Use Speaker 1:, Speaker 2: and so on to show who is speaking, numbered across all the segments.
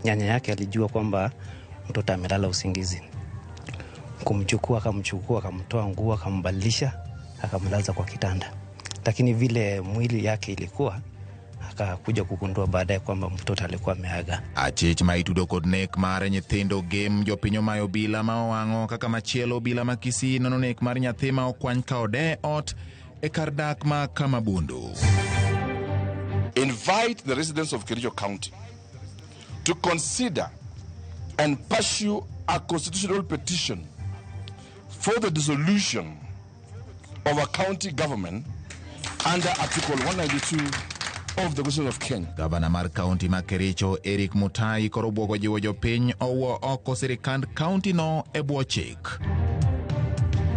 Speaker 1: Nyanya yake alijua kwamba mtoto amelala usingizi, kumchukua akamchukua, akamtoa nguo, akambadilisha, akamlaza kwa kitanda, lakini vile mwili yake ilikuwa akakuja kugundua baadaye kwamba mtoto alikuwa ameaga.
Speaker 2: Achich ma itudo kod nek mar nyithindo Gem jopiny omayo obila ma owang'o kaka machielo obila ma Kisii nono nek mar nyathi ma okwany ka ode ot e kar dak ma Kamabundu.
Speaker 3: Invite the residents of Kericho County to consider and pursue a constitutional petition for the dissolution of a county government under Article 192 of the Constitution of Kenya.
Speaker 2: Gavana mar kaunti ma Kericho Eric Mutai koro obwogo jiwo jopiny owuo oko sirikand kaunti no e bwo chik.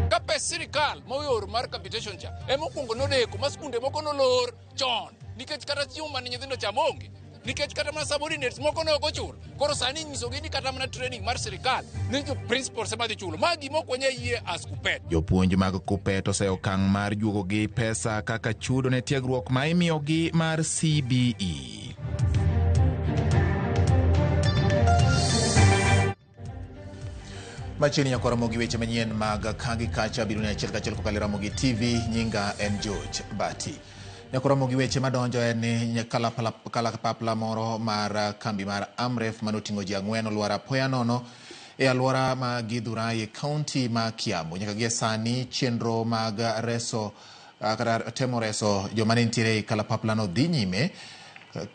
Speaker 4: Ka pes sirikal moyor mar capitation cha ema okwongo nodeko ma skunde moko nolor chon nikech kata chiemo mane nyithindo chamo onge nikech kata mana subordinates moko ne ok ochul. Koro sani inyisogi ni kata mana training mar sirikal ni jo principals ema dhi chulo. Ma gima ok wanyal yie as KUPPET.
Speaker 2: Jopuonj mag KUPPET oseyo okang' mar juogogi pesa kaka chudo ne tiegruok ma imiyogi mar CBE. Machiegni nyaka waromo gi weche manyien mag ka gi kacha biro ni achiel kachiel kokalo e Ramogi TV. Nyinga en George Bati. Nyaka waromo gi weche madonjo en ni kalapapla moro mar kambi mar Amref mane oting'o ji ang'wen olwar apoya nono e alwora ma Githurai e kaunti ma Kiambu. Nyaka gie sani chenro mag reso kata temo reso joma ne nitiere e kalapaplano dhi nyime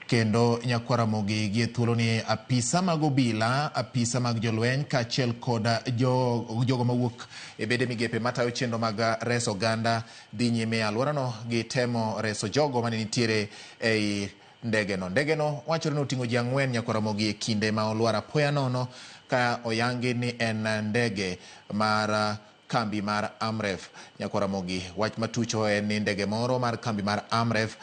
Speaker 2: kendo nyakwar Ramogi gie thuoloni apisa mag obila, apisa mag jolweny kaachiel kod jogo mawuok e bede migepe matayo chenro mag reso oganda dhi nyime e alworano gi temo reso jogo mane nitiere ei ndegeno. Ndegeno wachore ni oting'o ji ang'wen nyakwar Ramogi e kinde ma olwar apoya nono ka oyangi ni en ndege mar kambi mar Amref. Nyakwar Ramogi, wach matucho en ni ndege moro mar kambi mar Amref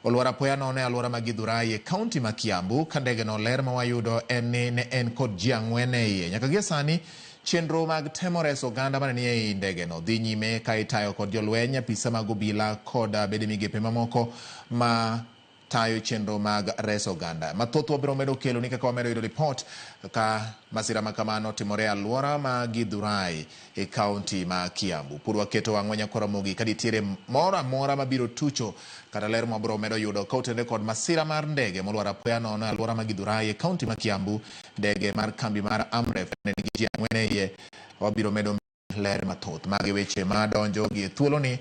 Speaker 2: olwar apoya nono e alwora ma Githurai e kaunti ma Kiambu. Ka ndegeno ler ma wayudo en ni ne en kod ji ang'wen e iye. Nyaka gie sani chenro mag temo reso oganda mane nie ei ndegeno dhi nyime ka itayo kod jolweny, apisa mag obila kod bede migepe mamoko ma tayo chenro mag reso oganda. Mathoth wabiro medo kelo ni kaka wamedo yudo ripot ka masira ma kamano otimore e alwora ma Githurai e kaunti ma Kiambu. Pod waketo wang'wa nyakwar Ramogi ka nitiere moro amora mabiro tucho kata ler mwabiro medo yudo ka otenore kod masira mar ndege molwar apoya nono e alwora ma Githurai e kaunti ma Kiambu. Ndege mar kambi mar Amref ne nigi ji ang'wen e iye. Wabiro medo ler mathoth. Magi weche ma donjo gi e thuoloni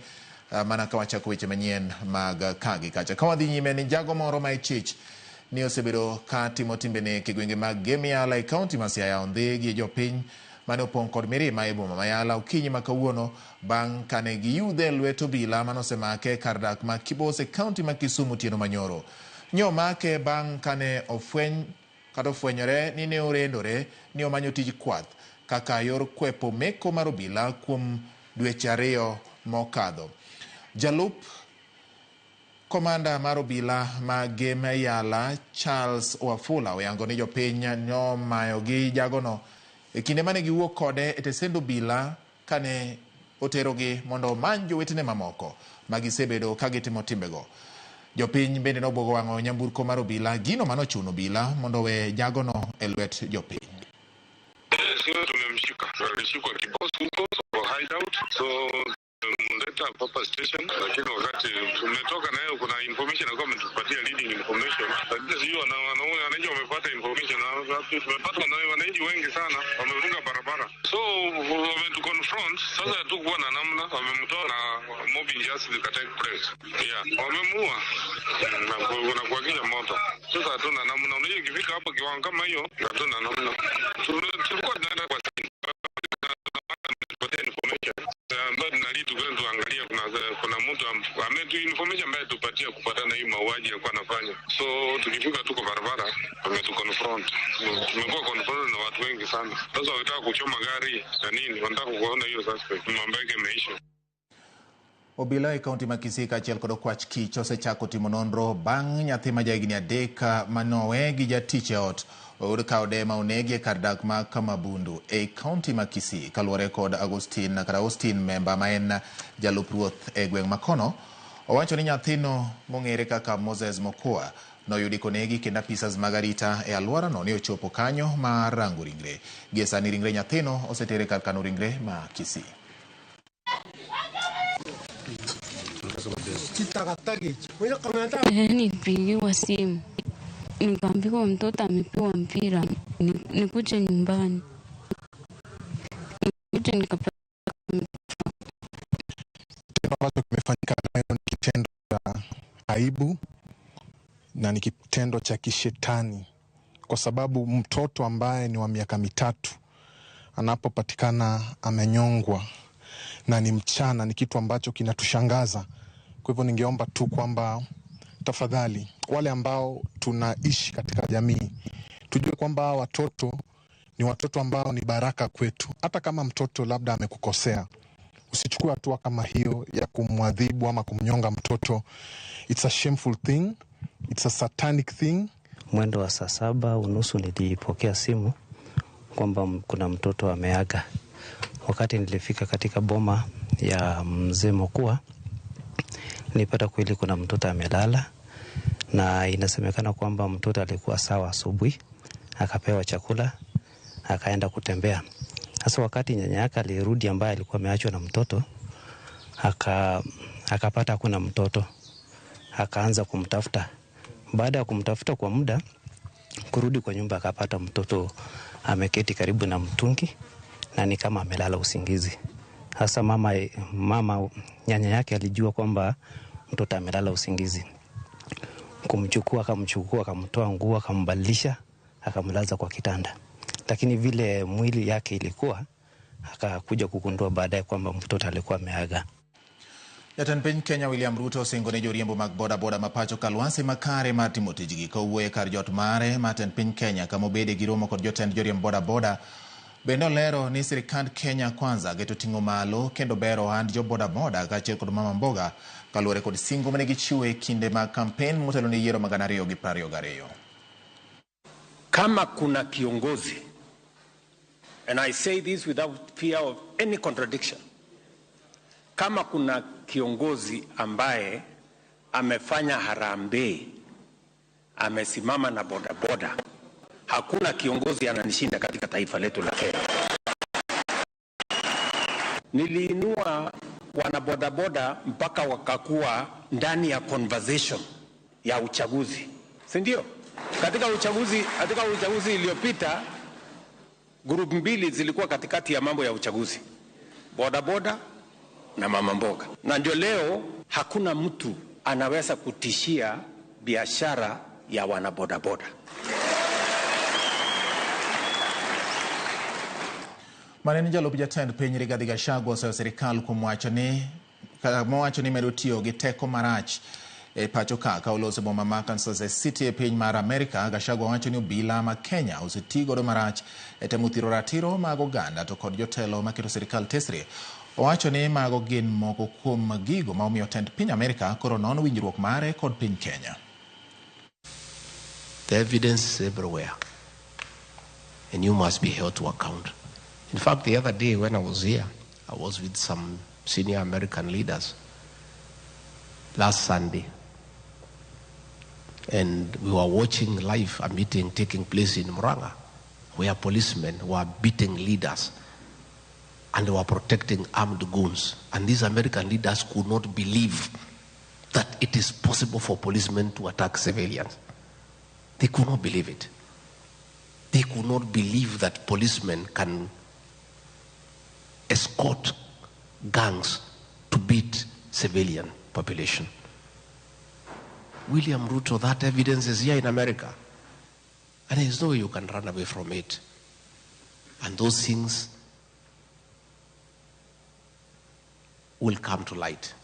Speaker 2: mana ka wachako weche manyien mag ka gi kacha. Ka wadhi nyime ni jago moro ma ichich ni osebedo ka timo timbe nek e gwenge mag Gem Yala e kaunti ma Siaya ondhi gi jopiny mane opong' kod mirima e boma ma Yala okinyi ma kawuono bang' kane giyudhe e lwet obila mane osemake e kar dak ma Kibos e kaunti ma Kisumu otieno manyoro. Nyo omake bang' kane ofweny kata ofwenyore ni ne orendore ni omanyo tij kwath kaka yor kwepo meko mar obila kuom dweche ariyo mokadho. Jalup komanda mar obila ma Gem Yala Charles Wafula oyango ni jopiny nomayogi jagono e kinde mane giwuok kode e tesend obila kane oterogi mondo omany jowetene mamoko ma gisebedo ka gitimo timbego. Jopiny bende nobwogo wang'o nyamburko mar obila, gino mane ochuno obila mondo owe jagono e lwet jopiny.
Speaker 5: Sio tumemshika, alishikwa Kibos huko kwa hideout, so tumemleta hapa station, lakini wakati tumetoka nayo kuna information alikuwa ametupatia leading information, lakini sijui wananchi wamepata information na tumepata na wananchi wengi sana wamefunga barabara, so wametuconfront. Sasa hatukuwa na namna, wamemtoa na mob injustice ka take place, yeah, wamemuua na kuwakisha moto. Sasa hatuna namna, unajua ikifika hapo kiwango kama hiyo hatuna namna. Tulikuwa tunaenda kwa tupatie information ambayo tunalii tukwenda tuangalia, kuna mtu ametu information ambaye tupatia kufuatana na hii mauaji alikuwa anafanya. So tukifika tuko barabara wametu confront, tumekuwa confront na watu wengi sana. Sasa wanataka kuchoma gari na nini, wanataka kuona hiyo suspect, mambo yake imeisha.
Speaker 2: Obila e kaunti ma Kisii kaachiel kod okwach kich osechako timo nonro bang' nyathi ma jahigni adek manowe gi jatich e ot oyud ka ode ma onegi e kar dak ma Kamabundu e kaunti ma Kisii. Kaluwore kod Agustin kata Austin Memba ma en jalup ruoth e gweng' ma kono, owacho ni nyathino mong'ere kaka Moses Mokua Noyudi konegi kendo apisas mag arita e alworano ne ochopo kanyo mar rango ringre. Gie sani ringre nyathino osetere kar kano ringre ma Kisii.
Speaker 6: Nilipigiwa simu nikaambiwa mtoto amepigwa mpira, nikuje nyumbani, nikuje nikapata.
Speaker 7: Kitendo ambacho kimefanyika leo ni kitendo cha aibu na ni kitendo cha kishetani, kwa sababu mtoto ambaye ni wa miaka 3 anapopatikana amenyongwa na ni mchana, ni kitu ambacho kinatushangaza. Kwa hivyo ningeomba tu kwamba tafadhali, wale ambao tunaishi katika jamii tujue kwamba watoto ni watoto ambao ni baraka kwetu. Hata kama mtoto labda amekukosea, usichukue hatua kama hiyo ya kumwadhibu ama kumnyonga mtoto. It's a shameful thing. It's a satanic thing.
Speaker 1: Mwendo wa saa 7:30 nilipokea simu kwamba kuna mtoto ameaga. Wakati nilifika katika boma ya mzee Mokua, nilipata kweli kuna mtoto amelala, na inasemekana kwamba mtoto alikuwa sawa asubuhi, akapewa chakula, akaenda kutembea. Sasa wakati nyanya yake alirudi, ambaye alikuwa ameachwa na mtoto, akapata hakuna mtoto, akaanza kumtafuta. Baada ya kumtafuta kwa muda, kurudi kwa nyumba akapata mtoto ameketi karibu na mtungi na ni kama amelala usingizi. Sasa mama nyanya yake alijua kwamba mtoto amelala usingizi. Kumchukua, akamchukua, akamtoa nguo, akambadilisha, akamlaza kwa kitanda. Lakini vile mwili yake ilikuwa, akakuja kugundua baadaye kwamba mtoto alikuwa ameaga.
Speaker 2: Jatend piny Kenya William Ruto osingo ne joriembo mag bodaboda ma pacho ka lwasi makare mar timo tijgi kowuoyo e kar jot mare mar tend piny Kenya kama obede gi romo kod jotend joriemb bodaboda. Bende olero ni sirikand Kenya Kwanza geto ting'o malo kendo bero ohand jo bodaboda kaachiel kod mama mboga kaluwore kod singo mane gichiwo e kinde mag kampen motelo ne yiero mag 2022.
Speaker 8: Kama kuna kiongozi, and I say this without fear of any contradiction, kama kuna kiongozi ambaye amefanya harambee, amesimama na bodaboda, hakuna kiongozi ananishinda katika taifa letu la Kenya. Niliinua wanabodaboda mpaka wakakuwa ndani ya conversation ya uchaguzi, si ndio? Katika uchaguzi iliyopita, group mbili zilikuwa katikati ya mambo ya uchaguzi, bodaboda na mama mboga. Na ndio leo hakuna mtu anaweza kutishia biashara ya wanabodaboda.
Speaker 2: Mane ni jalup jatend piny Rigathi Gachagua oseyo sirikal kuom wacho ni medo tiyo gi teko marach e pacho ka oloso boma ma Kansas City e piny mar Amerika. Gachagua wacho ni obila ma Kenya oseti godo marach e temo thiro ratiro mag oganda to kod jotelo maketo sirikal tesre. Owacho ni mago gin moko kuom gigo ma omiyo tend piny Amerika koro nono winjruok mare kod piny Kenya.
Speaker 9: The evidence is everywhere, and you must be held to account. In fact, the other day when I was here, I was with some senior American leaders last Sunday, and we were watching live a meeting taking place in Murang'a, where policemen were beating leaders and they were protecting armed goons. And these American leaders could not believe that it is possible for policemen to attack civilians. They could not believe it. They could not believe that policemen can escort gangs to beat civilian population. William Ruto, that evidence is here in America. And there's no way you can run away from it. And those things will come to light.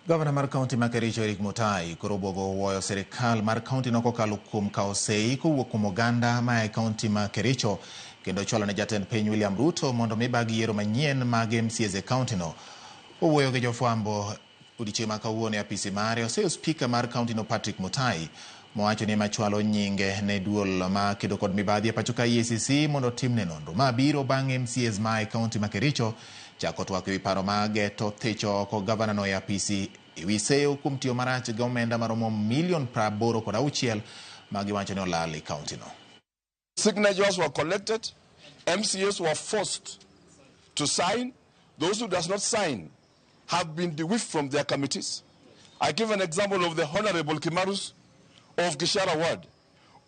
Speaker 2: Governor mar kaunti ma Kericho Eric Mutai koro obwogo wuoyo sirikal mar kaunti no kokalo kuom kawo sei kowuok kuom oganda ma e kaunti ma Kericho kendo chwalo ne jatend piny William Ruto mondo mi bag yiero manyien mag MCAs e kaunti no. Owuoyo gi jofwambo odiechieng' ma kawuono e apisi mare, oseyo spika mar kaunti no Patrick Mutai mowacho ni machwalo nyinge ne duol ma kedo kod mibadhi e pacho ka EACC mondo otimne nonro. Ma biro bang' MCAs ma e kaunti ma Kericho chako twak ewi paro mage to thicho oko gavana no e apisi ewi seyo kuom tiyo marach gi omenda maromo milion 86 ma giwacho ni olal e kaunti no.
Speaker 3: Signatures were collected, MCAs were forced to sign. Those who does not sign have been whipped from their committees. I give an example of the Honorable Kimarus of Kishara Ward,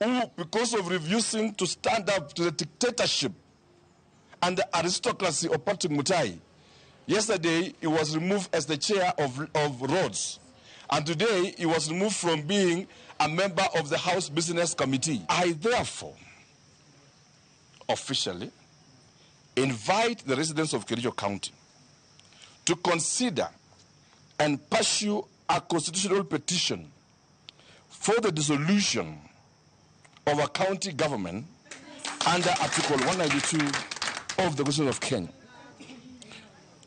Speaker 3: who, because of refusing to stand up to the dictatorship and the aristocracy of Patrick Mutai, yesterday he was removed as the chair of roads. And today he was removed from being a member of the House Business Committee. I therefore officially invite the residents of Kericho County to consider and pursue a constitutional petition for the dissolution of a county government under Article 192 of the Constitution of Kenya.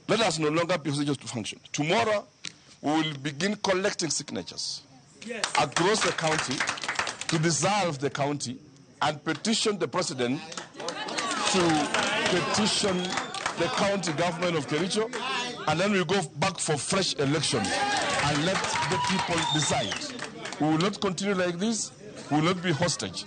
Speaker 3: Let us no longer be hostages to function. Tomorrow, we will begin collecting signatures across the county to dissolve the county and petition the president to petition the county government of Kericho, and then we go back for fresh elections and let the people decide. We will not continue like this. We will not be hostage.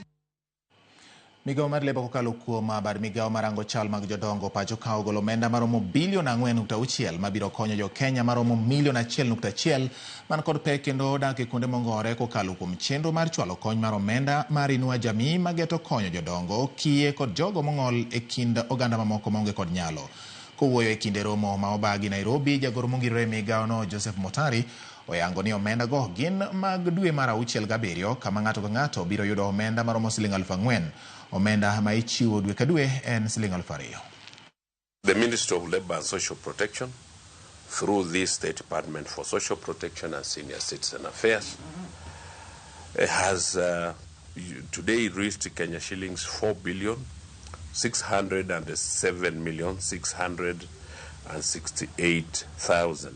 Speaker 2: Migawo mar lebo kokalo kuom bad migawo marango chal mag jodongo pacho ka ogolo omenda maromo bilion 4.6 mabiro konyo jo Kenya maromo milion 1.1 man kod pek kendo odak e kuonde mongore kokalo kuom chenro mar chwalo kony mar omenda mar Inua Jamii mageto konyo jodongo, kiye kod jogo mong'ol e kind oganda mamoko maonge kod nyalo. Kowuoyo e kinde romo ma obagi Nairobi, jagoro mongirore e migawono Joseph Motari oyango ni omenda go gin mag dwe mar 6 gi 7 kama ng'ato ka ng'ato biro yudo omenda maromo siling 4,000. Omenda ma ichiwo dwe ka dwe en siling 2,000.
Speaker 10: The Ministry of Labour and Social Protection, through this State Department for Social Protection and Senior Citizen Affairs, has today reached Kenya shillings 4,607,668,000,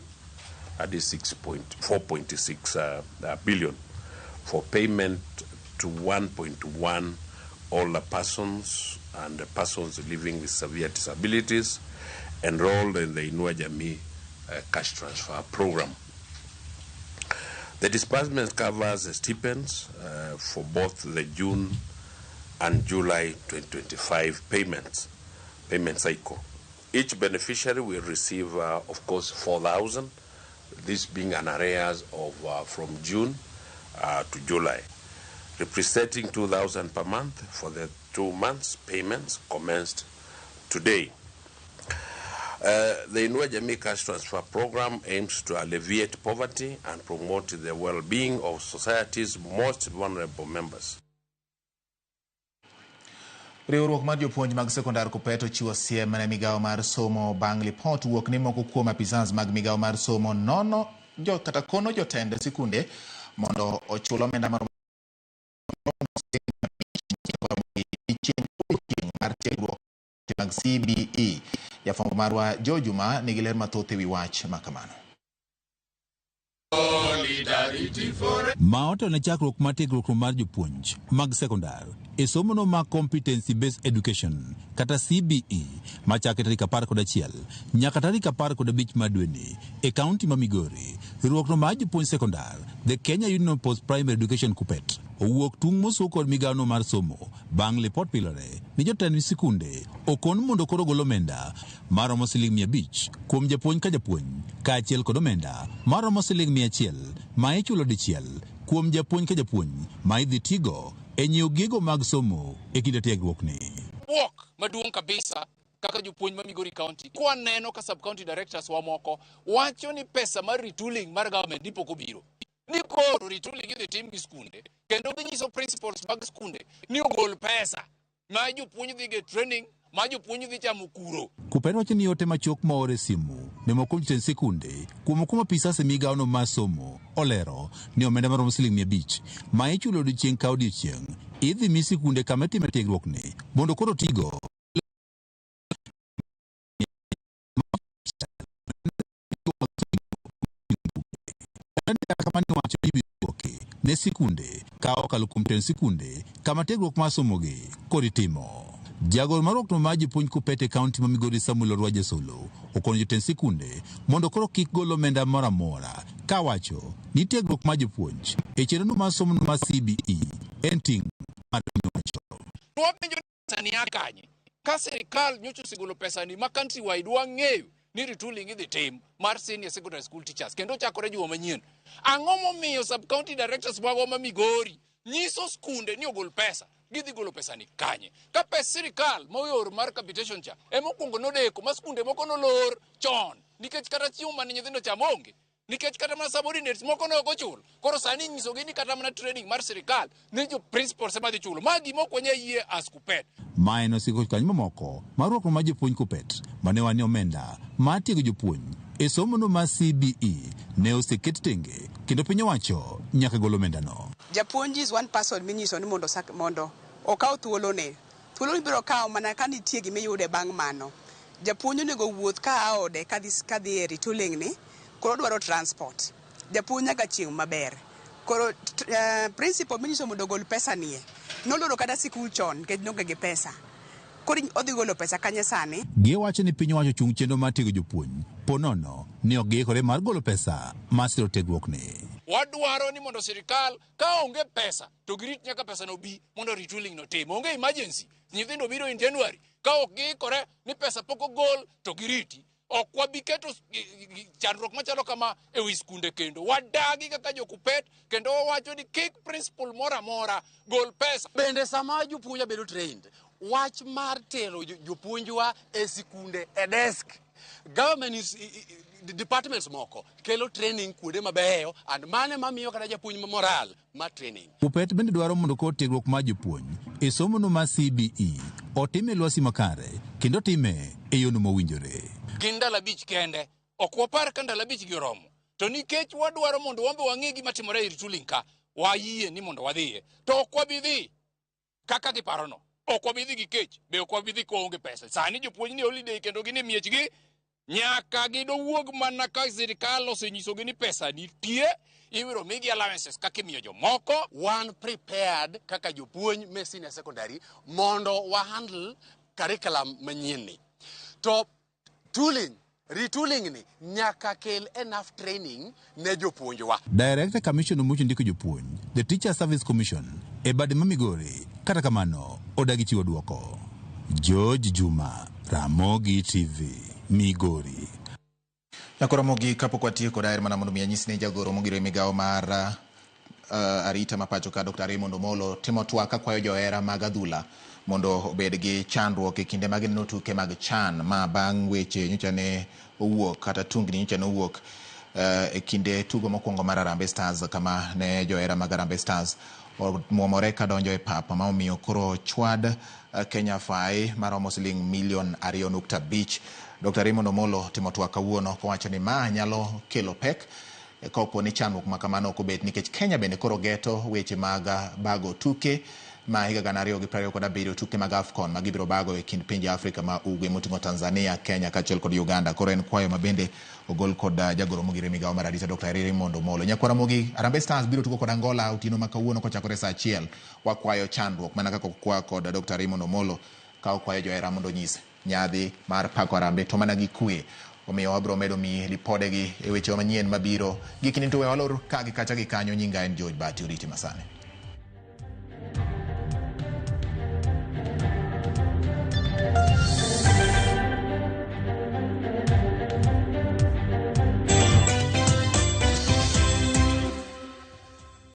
Speaker 10: that is 6.4.6 billion, for payment to 1.1 older persons and persons living with severe disabilities enrolled in the Inua Jamii cash transfer program. The disbursement covers the stipends for both the June and July 2025 payment cycle. Each beneficiary will receive, of course, 4,000, this being an arrears of from June to July, representing 2,000 per month for the 2 months payments commenced today. The Inua Jamii Cash Transfer Program aims to alleviate poverty and promote the well-being of society's most vulnerable members.
Speaker 2: Riwruok mar jopuonj mag sekondar KUPPET ochiwo siem ne migawo mar somo bang' lipot wuok ni moko kuom apisas mag migawo mar somo nono jo kata kono jotend sikunde mondo ochul omenda maromo chieng' mar tiegruok mag CBE. Jafwambo marwa Joe Juma nigi ler mathoth ewi wach makamano.
Speaker 11: Ma otelone chakruok mar tiegruok mar jopuonj mag sekondar e somono mar Competency Based Education kata CBE machakre tarik 11 nyaka tarik 15 mar dweni e kaunti ma Migori. Riwruokno mar jopuonj sekondar The Kenya Union of Post Primary Education KUPPET owuok tung' mosuo kod migawono mar somo bang' lipot pilore ni jotend sikunde okon mondo koro gol omenda maromo siling 500 kuom japuonj ka japuonj kaachiel kod omenda maromo siling 100 ma ichulo dichiel kuom japuonj ka japuonj ma idhi tigo e nyiewo gigo mag somo e kinde tiegruokni.
Speaker 4: Bwok maduong' kabisa kaka jopuonj ma Migori County kwaneno ka sub county directors wa moko wacho ni pesa mar retooling mar government ni pok obiro, ni koro retooling idhi tim gi skunde kendo ginyiso principals mag skunde ni ogol pesa ma jopuonj dhi ge training ma jopuonj dhi chamo kuro.
Speaker 11: KUPPET wacho ni ote machuok moor e simu ne moko kuom jotend sikunde kuom moko kuom apisas e migawono mar somo olero ni omenda maromo siling 500 ma ichulo odiochieng' ka odiochieng' idhi mi sikunde kama itime tiegruokni mondo koro tigo ne sikunde ka okalo kuom tend sikunde kama tiegruok mar somogi koro itimo. Jagoro mar riwruokno mar jopuonj KUPPET e kaunti ma Migori Samuel Orwa Jasolo okono jotend sikunde mondo koro kik gol omenda moro amora Kawacho ni tiegruok mar jopuonj e chenro mar somo mar CBE en ting' mar piny owacho.
Speaker 4: Wapenjo ni pesa ni a kanye? Ka sirikal nyocha osegolo pesa ni ma country wide wang'eyo ni retooling idhi tim mar senior secondary school teachers kendo chakore juma manyien. Ang'o momiyo sub county directors magwa ma Migori nyiso skunde ni ogol pesa? Gidhi golo pesa ni kanye? Ka pes sirikal moyor mar capitation cha ema okwongo nodeko ma skunde moko nolor chon nikech kata chiemo mane nyithindo chamo onge. Nikech kata mana subordinates moko ne ok ochul. Koro sani inyisogi ni kata mana training mar sirikal ni jo principals ema dhi chulo. Ma gima ok wanyal yie as KUPPET.
Speaker 11: Mae nosiko jokanyo mamoko mar rwakruok mar jopuonj KUPPET mane wani omenda mar tiego jopuonj e somono mar CBE ne oseket tenge kendo piny owacho nyaka gol omendano.
Speaker 12: Japuonj is one person minyiso ni mondo mondo okaw thuolone. Thuolo ibiro kawo mana ka nitie gima iyude bang' mano. Japuonj onego owuoth ka a ode kadhi kadhi e retooling ni, koro odwaro transport. Japuonj nyaka chiem maber. Koro principal minyiso mondo ogol pesa nie, noloro kata sikul chon nikech noonge gi pesa. Koro odhi golo pesa kanye sani?
Speaker 11: Giwacho ni piny owacho ochung chenro mar tiego jopuonj po nono ni ok giikore mar golo pesa mar siro tiegruokni.
Speaker 4: Wadwaro ni mondo sirikal ka onge pesa to girit nyaka pesa no bi mondo retooling no tim. Onge emergency. Nyithindo biro in January. Ka ok giikore ni pesa pok ogol to giriti. Ok wabi keto chandruok machalo kama e wi skunde kendo. Wadagi kaka jo KUPPET kendo wawacho ni kik principal moro amora gol pesa.
Speaker 13: Bende sama jopuonj bedo trained, wach mar tero jopuonjwa e sikunde e desk, government is, departments moko kelo training kuonde mabeyo and mane mamiyo kata japuonj moral mar training.
Speaker 11: KUPPET bende dwaro mondo kor tiegruok mar jopuonj e somono mar CBE otime e lwasi makare kendo otime e yono mowinjore.
Speaker 4: Gin ndalo 5 kende. Ok wapar ka ndalo 5 gi oromo. To nikech wadwaro mondo wambe wang'e gima timore e retooling ka, wayie ni mondo wadhiye. To ok wabi dhi kaka giparono. Ok wabi dhi gi kech, be ok wabi dhi koonge pesa. Sani jopuonj ni holiday kendo gin e miechgi, nyaka gidowuog mana ka sirikal osenyisogi ni pesa nitie, ibiro migi allowances kaka imiyo jomoko.
Speaker 13: Wan prepared kaka jopuonj me senior secondary mondo wa handle curriculum manyien ni. To tooling, retooling ni nyaka kel enough training ne jopuonjwa.
Speaker 11: Director Commission omucho ndiko jopuonj, The Teacher Service Commission, e bade ma Migori, kata kamano odagi chiwo dwoko. George Juma, Ramogi TV, Migori.
Speaker 2: Nyakoro mogik kapok watieko daher mana mondo mi anyis ni jagoro mogiro e migawo mar arita ma pacho ka Dr. Raymond Omolo timo twak kakwayo johera mag adhula mondo obed gi chandruok e kinde ma gineno tuke mag CHAN ma bang' weche nyocha ne owuok kata tungni nyocha ne owuok e kinde tugo mokwongo mar Harambee Stars kama ne johera mag Harambee Stars omuomore kadonjo e pap ma omiyo koro chwad Kenya fai maromo siling milion 2.5. Dr. Raymond Omolo timo twak kawuono kowacho ni ma nyalo kelo pek kapo ni chandruok ma kamano ok obet nikech Kenya bende koro geto weche mag bago tuke ma higa 2027 tuke mag AFCON ma gibiro bago e kind pinje Afrika ma ugwe moting'o Tanzania, Kenya kaachiel kod Uganda. Koro en kwayo ma bende ogol kod jagoro mogire e migawo mar arita Dr. Raymond Omolo. Nyakwara Mogi, Harambee Stars biro tugo kod Angola otieno ma kawuono kochakore saa 1. Wakwayo chandruok mana kaka okwa kod Dr. Raymond Omolo ka okwayo johera mondo onyis nyadhi mar pako Harambee to mana gi kwe. Omiyo wabiro medo miyi lipodegi e weche manyien mabiro. Gikni to we walor ka gi kacha gi kanyo. Nyinga en George Bati, oriti masani.